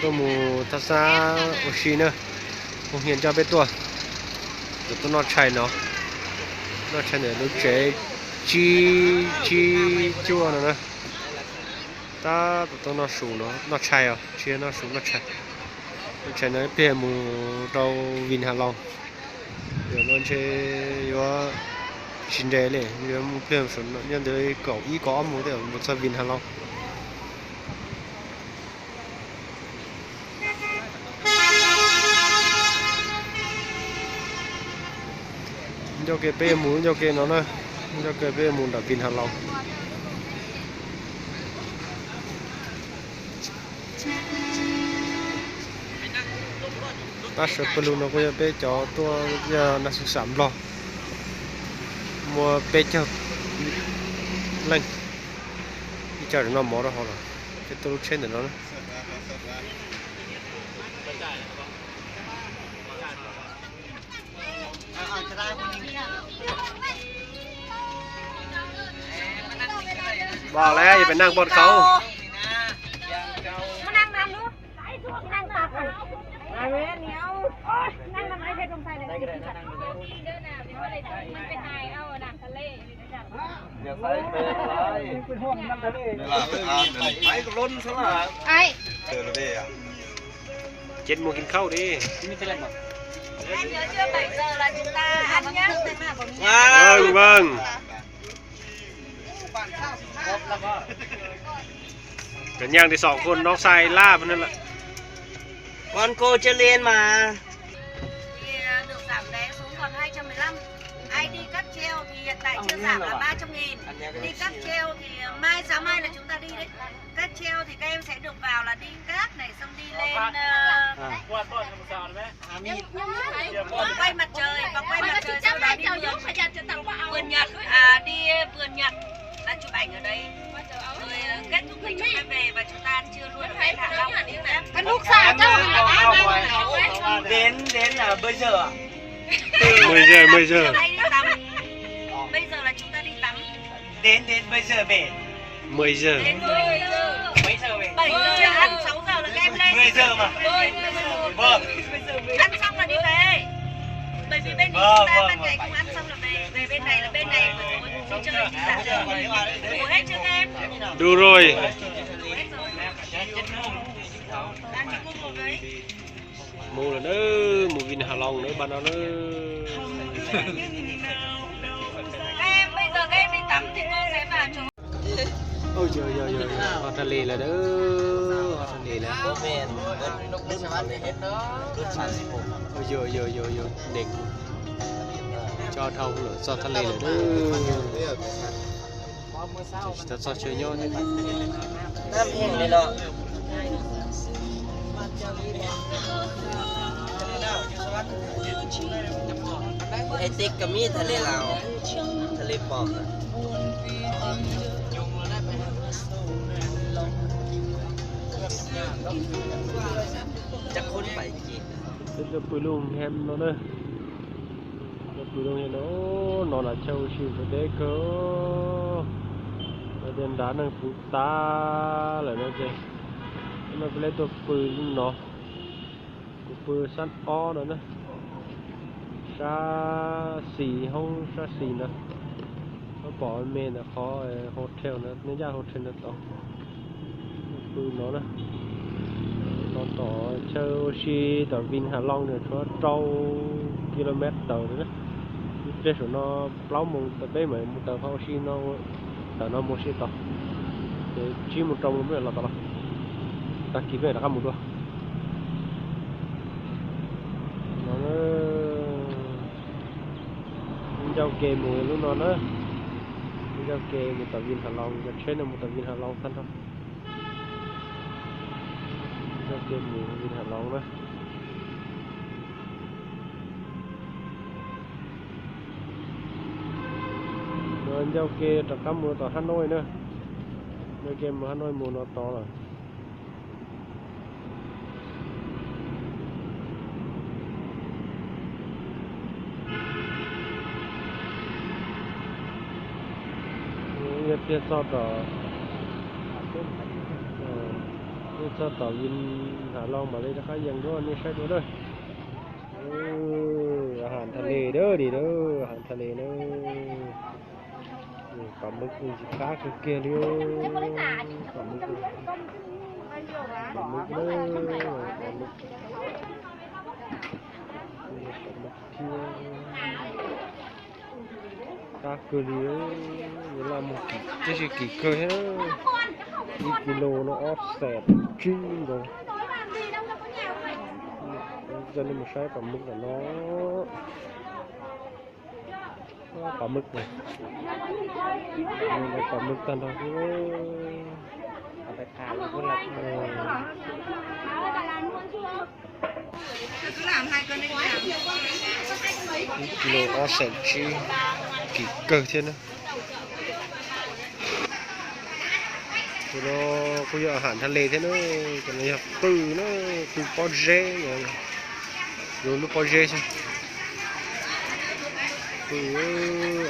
Tuaj mus thab xab ua si na, hu hias nco peb tuaj. Tus tuaj noj tshais no, noj tshais ntawm lub tsev tsib tsib cuaj no na. Tab tom tuaj noj su no, noj tshais os, tsis yog noj su, noj tshais. Noj tshais no ib pliag mus rau Vịnh Hạ Long. Yog no ntshe yuav tsis nres li, yuav mus pliag nyob ntawd kaum ib kaum ob mus thiaj mus txog Vịnh Hạ Long. Ncauj ke peb yuav mus ncauj ke no na, ncauj ke peb yuav mus nram Vịnh Hạ Long. Pab sawv pawg lug no kuj yog peb cov tuaj, yog nas xu xam Nplog, muaj peb caug leej. Ib co noj mov rau hauv los, peb tuaj lub tsheb ntawm no na. Npog lawm, yog pem naj npog khau. Ces mus kis khauj đi. Vâng, vâng. Cov nyaag li xoom khuam nob xais laj pw na lawm. Con cô chưa lên mà. Thì, à, được giảm vé xuống còn hai trăm mười lăm. Ai đi cáp treo thì hiện tại chưa giảm là ba trăm nghìn. Đi cáp treo thì mai, sáng mai là chúng ta đi đấy. Cáp treo thì các em sẽ được vào là đi cáp này xong đi lên, ờ, vòng quay mặt trời, vòng quay mặt trời sau đó đi vườn, vườn Nhật, à, đi vườn Nhật là chụp ảnh ở đấy. Rồi, ờ, kết thúc thì chúng ta về và chúng ta ăn trưa luôn ở bên Hạ Long. Đến, đến, à, bây giờ à? Từ mười giờ, mười giờ. Bây giờ là chúng ta đi tắm. Đến, đến bây giờ về. Mười giờ. Đến mười giờ. Mấy giờ về? Bảy giờ ăn, sáu giờ là các em lên. Mười giờ mà. Mười giờ. Vâng. Ăn xong là đi về. Bởi vì bên này chúng ta ban ngày không ăn xong là về. Về bên này là bên này buổi tối đi chơi đi dạo. Đủ hết chưa các em? Đủ rồi. Đủ hết rồi. Ăn cho cô một đấy. Mus lawm nawb, mus Vịnh Hạ Long nawb, pab no nawb. Ua thaj li lawm nawb, ua thaj li lawm. Ua, ua, ua, ua, neeg tso dhau lawm, txog thaj li lawm nawb. Tsis tau txog chaw nyob thiab. Hais tias kav mib thaj li Laus, thaj li Pom. Peb tuaj pw lub hem no na. Tuaj pw lub hem no, no las chaw ua si ntev kawg. Lawv tias nrad neeg puv tas lawm no ces, no peb lawv tuaj pw no. Kuv pw sab ob no na, sab xis, hoob sab xis ntawd. Koj pom me ntawm qhov hotel ntawd, nej ncaj hotel ntawd tod. Pw no na. Tom, tom chaw ua si tom Vịnh Hạ Long nws tshuav rau kilomev tawm na. Ib pliag saum no plaub moos tawm peb mam mus tawm qhov ua si no, tawm no mus si tod. Ces tsib moos rau moos peb mam los tod los. Tag kis peb mam rov qab mus dua. No, ncauj ke mus lub no na. Ncauj ke mus tom Vịnh Hạ Long, cov tsheb no mus tom Vịnh Hạ Long tag nrho. Ncauj ke mus Vịnh Hạ Long na. No ncauj ke rov qab mus tom Hà Nội na. Ncauj ke mus Hà Nội mus no tod lawm. Yog tiag txog tom Txog tom Vin Hav Loo mam li rov qab yees dua nej saib dua na. Ahav thaj le dab ni na, ahav thaj le na. Pam mw ntxim qab kawg kiag li. Pam mw, pam mw, pam mw thiab. Qab kawg li, yuav laj muag tab sis kim kawg thiab. Ib kis lus no ob xees tsib ntawd. Coj nej mus saib pam mw ntawm no. Pam mw, pam mw tag nrho xwb. Ib kis lus ob xees tsib, kim kawg thiab na. Tus no kuj yog ahav thaj le thiab na, cov no yog qw na, qw pob zeb, yog lub pob zeb xwb. Qw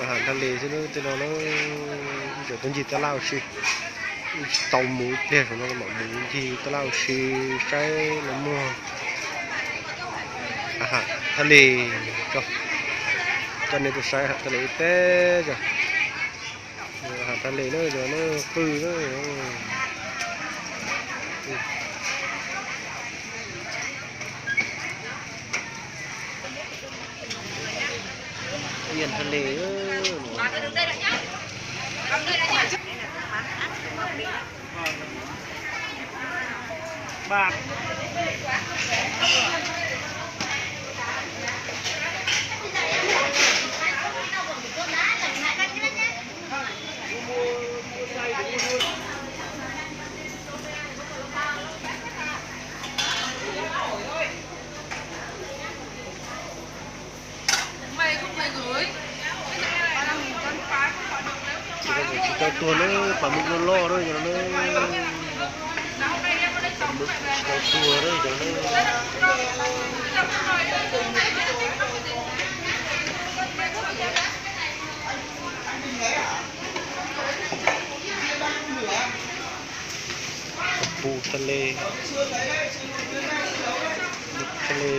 ahav thaj le xwb na, tej no na. Ib tsoom tuaj ncig taj laj ua si, wb tsis tau mus ib pliag saum no mam mus ncig taj laj ua si saib los muag ahav thaj le tso, coj nej tuaj saib ahav thaj le ib teb tso. Ahav thaj le na, yog na, qw na. Ib thaj le. Tsis tau tuag na, pam mw loj loj na, pam mw tsis tau tuag na. Pus thaj le, thaj le.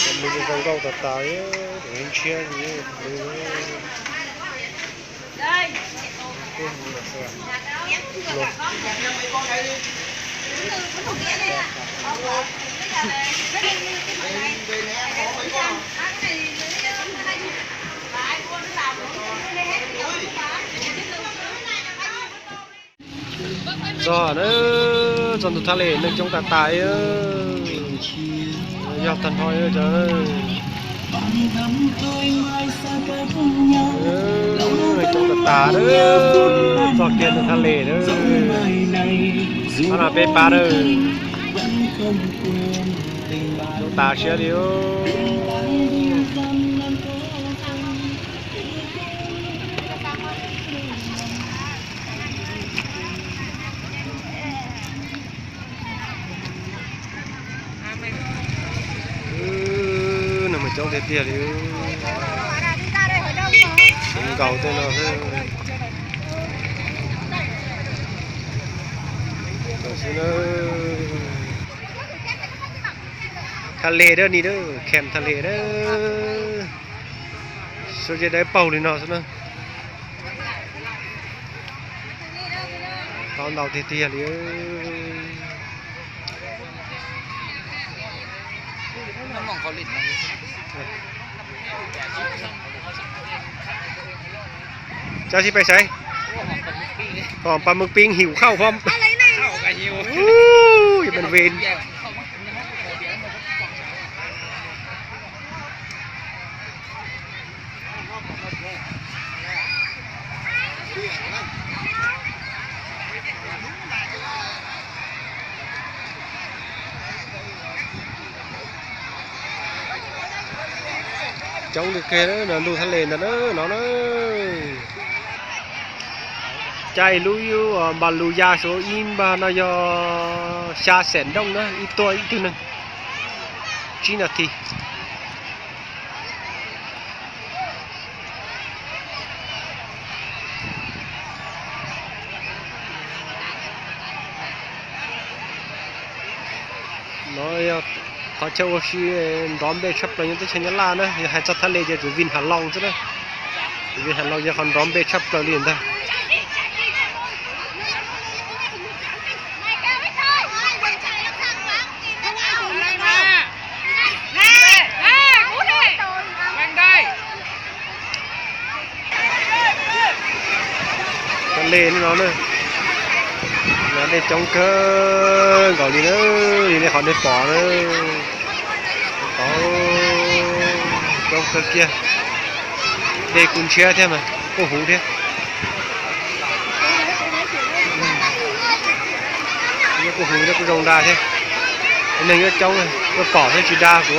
Cov mws zoo nkauj tas tas, ntshiab. Txog na, txog ntug thaj le neeg coob tas tas, yog tag nrho cov neeg coob tas tas, txog kiag ntug thaj le na. Qhov no peb pab na, coob tas siab li. Nws mas coob tiag tiag li. Coob nkaus tej no xwb. Thaj le dab ni, khem thaj le dab. Suav zej dawb paug li no xwb na. Coob ntau tiag tiag li. Cov sib pem saib, pam mw ping him khauj pom. Ub, yog pem ven. Coob tiag tiag no, ntug thaj le ntawm no na. Caij lub npas lus ya Suav ib npag no yog xya xees nrooj na, ib tuaj ib tug neeg, tsib nas this. Qhov chaw ua si nrov npe tshaj plaws nyob teb chaws Nyab Laj na, yog hais txog thaj li ces tsuas Vin Hav Loos xwb na. Vin Hav Loos yog qhov nrov npe tshaj plaws li ntag. Cov dej no na, dej coob kawg nkaus li na, li nej qhov nej pom na, coob kawg kiag. Dej kuj ntshiab thiab mas kuj huv thiab. Kuj huv thiab kuj zoo da thiab. Neeg yuav coob, yuav pom thiab tsis da kuv.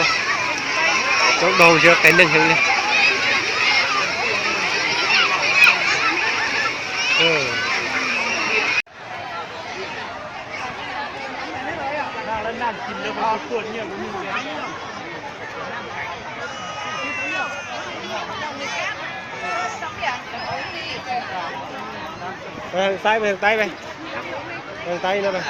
Coob dhau ntsia qias neeg heev li. Thằng Tây mày, thằng Tây mày. Thằng Tây nó mày.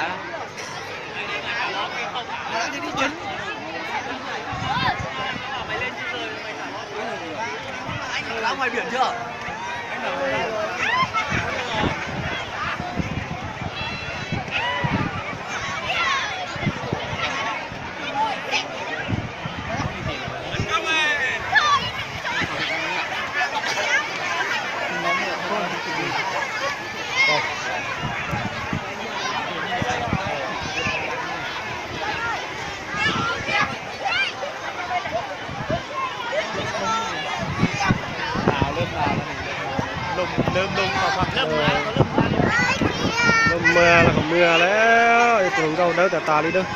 Lub mưa los mưa lawm, tus hluas nkauj dawb tas tas li dawb.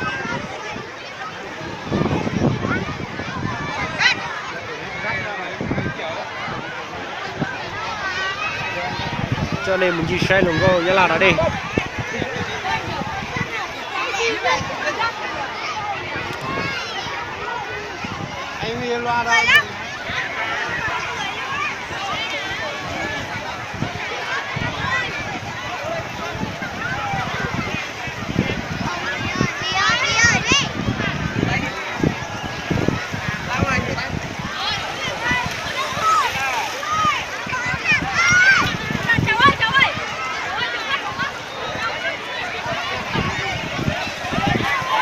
Coj nej mus ncig saib hluas nkauj Nyab Laj da dej.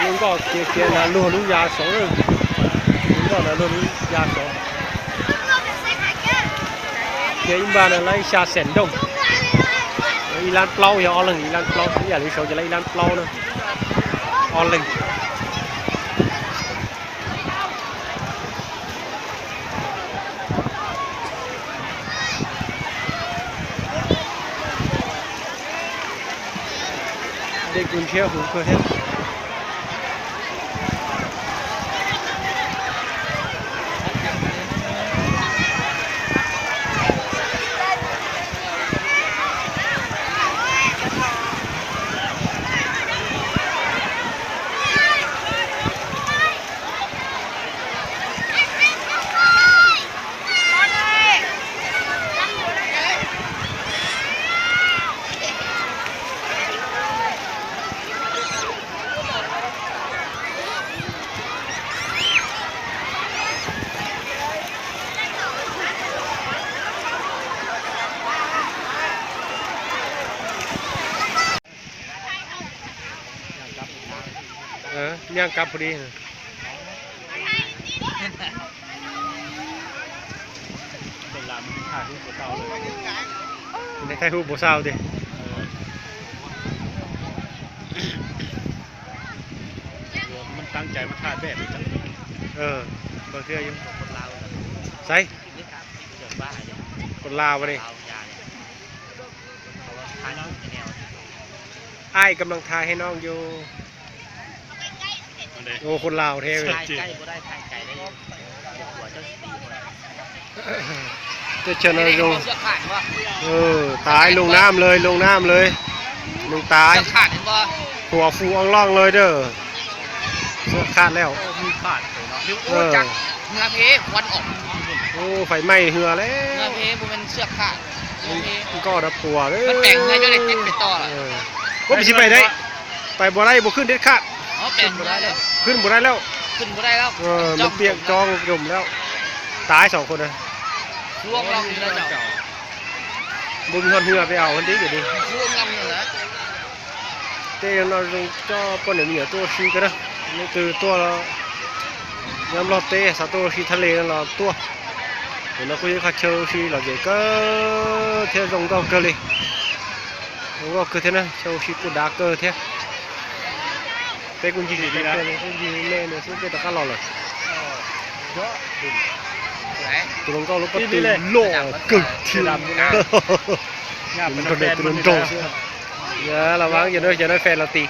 Lub nkoj khiav khiav na luag lub ya saud, lub nkoj na luag lub ya saud. Khiav ib npaj na laib xya xees nrooj. Ib lab plaub yog ob leeg ib lab plaub, ib yam li saud ces laib ib lab plaub na, ob leeg. Dej kuj ntshiab huv kawg thiab. Nyob kab pus di. Thaij hub puas xauj tiag. Saib,คนลาวนี่ อ้ายกำลังถ่ายให้น้องอยู่ โอ้ คนลาวแท้เว้ย Teb chaws no zoo. Tái lung nam lawm, lung nam lawm. Nws tái. Hua fu ong looj lawm dah. Xiab khaj lawm. Ua cas hwv ua cua, khuv ov. Ua, fais maij hwv lawm. Nkoj dab puas lawm. Ua, pais tsis pais deb. Pais puas dab puas khwj deb khaj. ขึ้นบ่ได้แล้ว ขึ้นบ่ได้แล้ว เออ มันเปียกจองจมแล้ว ตายสองคนนะ ร่วงแล้ว ร่วงแล้ว บ่มีฮอดเฮือไปเอามันดิ เดี๋ยวนี้ ร่วงแล้ว นี่แหละ Tej no zoo coj poj niam me nyuam tuaj ua si kawg na. Leej twg tuaj los nyob Nplog teb xav tuaj ua si thaj le no los tuaj. Ntawm no kuj yog ib qho chaw ua si lom zem kawg thiab zoo nkauj kawg li. Zoo nkauj kawg thiab na, chaw ua si kuj dav kawg thiab. Peb kuj ncig, kuj ncig me ntawd xwb peb rov qab los lawm. Tus hluas nkauj lub pob tw loj kawg thiab. Tus nraug, tus nraug xwb. Los vav, yog no fes los tim.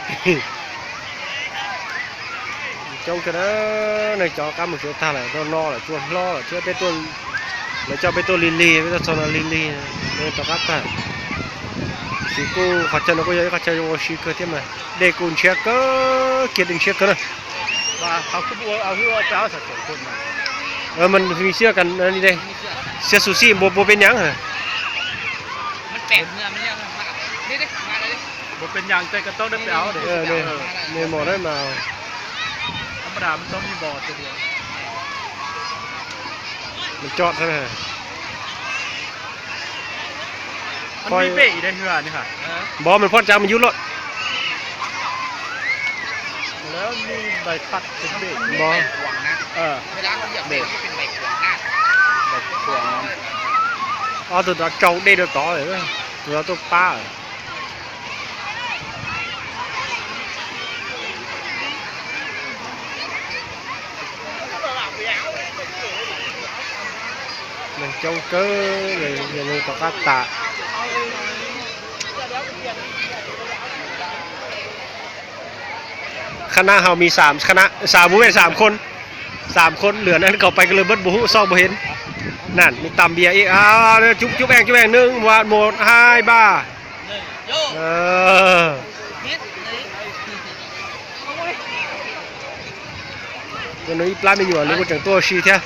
Coob kawg na, neeg cov qab mus tsev tag lawm, no no lawm, tsuas hlob lawm thiab peb tuaj, lawv coj peb tuaj lig lig, peb tuaj txog no lig lig, rov qab tag. Tab sis kuj qhov chaw no kuj yog ib qhov chaw zoo ua si kawg thiab mas dej kuj ntshiab kawg kiag, dej ntshiab kawg na. Xiab xu xij npua, npua peb nyaav. Npua peb nyaav, mos dab mas, mas coj thiab. Npov mas phoj tsav mus yub loj. Npov, ob tug tod tsau dej rau tod, tus tod tuaj pab. Neeg coob kawg, neeg rov qab tas. Kha na hau mis xam, kha na xam mus ven xam khon, xam khon lwm na, kom pais lwm bawb npua hub xoj npua hen. Naj, mis tam npias ib, cub cub eej cub eej, nws muaj muaj haib npaj. Tus no ib plab me nyuam nws kuj tseem tuaj ua si thiab.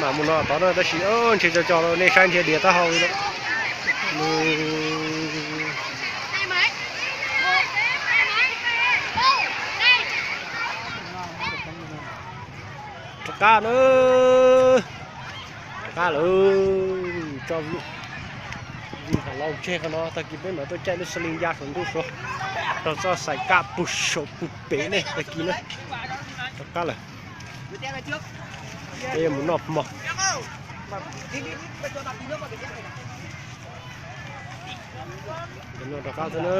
Mam mus no tod na, tab sis ntshe co co nej saib ntshe diav taub hau li lawm. Rov qab na, rov qab lawm, tso vim ham los tseg qhov no, tag kis peb mam tuaj caij lub xas lis ya saum ntuj suav rau txoj xaim kaj pug saum pug pem ne, tag kis na. Rov qab lawm, peb yuav mus noj hmo. Rov qab xwb na.